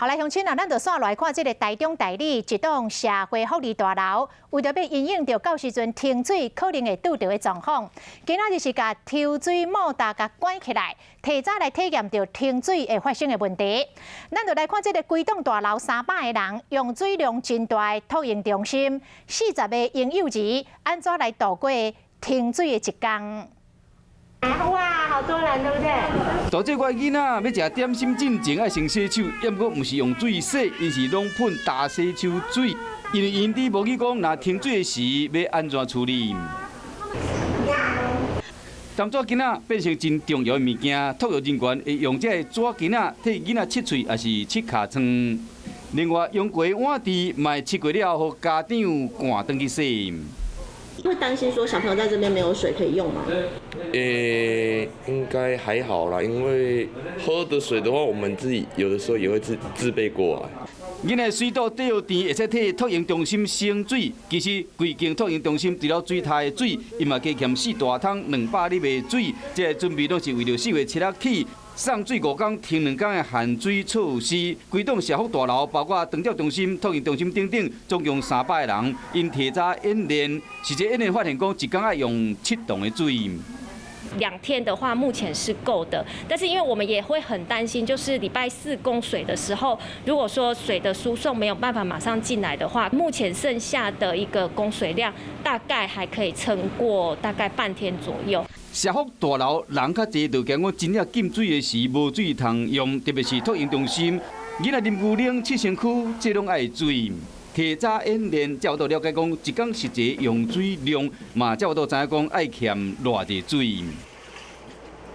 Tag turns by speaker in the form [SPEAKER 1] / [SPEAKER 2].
[SPEAKER 1] 好來，鄉親啊，咱就煞來看這个台中大里一棟社會福利大樓，為著欲因應著到時陣停水可能會拄著的狀況，今仔日是共抽水馬達共關起來，提早來體驗著停水會發生的問題。咱就來看這个規棟大樓300個人用水量真大的托嬰中心，40個嬰幼兒按怎來度過停水的一工。
[SPEAKER 2] 哇，好多人，對不對？
[SPEAKER 3] 大這個囡仔欲食點心進前愛先洗手，毋過毋是用水洗，𪜶是攏噴焦洗手水，因為𪜶佇無記講，若停水的時欲按怎處理。澹紙巾仔變成真重要的物件，托育人員會用這个紙巾仔替囡仔拭喙，抑是拭尻瘡。另外，用過碗箸嘛會拭過了後，予家長趕轉去洗。
[SPEAKER 4] 會擔心說小朋友在這邊沒有水可以用嗎？
[SPEAKER 5] 欸，應該還好啦，因為喝的水的話，我們自己有的時候也會自備過來。
[SPEAKER 3] 囡仔水道底有甜，會使替托嬰中心省水。其實規間托嬰中心除了水刣的水，伊嘛加欠四大桶200入的水。這个準備攏是為著4月7日起送水5工停2工的限水措施。規棟社福大樓，包括長照中心、托嬰中心等等，總共300個人，𪜶提早演練，實際演練發現講，一工愛用七筒的水。
[SPEAKER 6] 2天的話，目前是夠的，但是因為我們也會很擔心，就是禮拜四供水的時候，如果說水的輸送沒有辦法馬上進來的話，目前剩下的一個供水量大概還可以撐過大概半天左右。
[SPEAKER 3] 社福大樓人較濟，就驚講真正禁水的時無水通用，特別是托嬰中心，囡仔啉牛奶、拭身軀，這攏愛水。提早演練，才有法度了解講，一工實際用水量，嘛才有法度知影講愛欠偌濟水。